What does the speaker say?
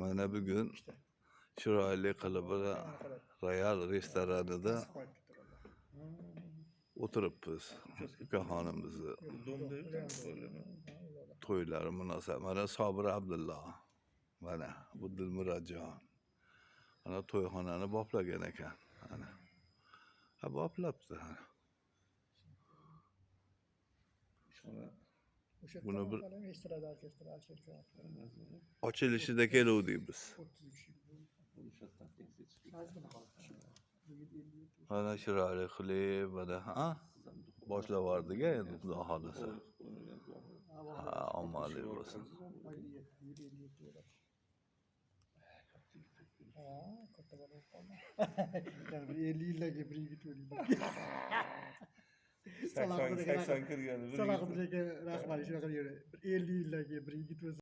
Mana bugun chiroyli qilib bir Royal restoranida o'tiribmiz. Ukaxonimizni to'ylari munosabat. Mana Sobir Abdullo. Mana bu Dilmurodjon. Mana to'yxonani boplagan ekan. Mana. Ha, boplabdi. O'sha Buni bir- yerdan estrada orkestri Alisher. Ochilishida keluvdik biz. 33 yil bo'ldi. Yigit 57. Mana chiroyli qilib, mana ha? Boshlab yubordik endi, xudo xohlasa. Ha, omadli bo'lsin. 57, yil 57 bo'ladi. Ha, katta bola bo'lib qoldi. Yani bir 50 yildan keyin bir yigit o'ldi. 80 kirgan. Salohiddin aka rahmat, shunaqa deydi. Bir 50 yildan keyin bir yigit bo'lsa.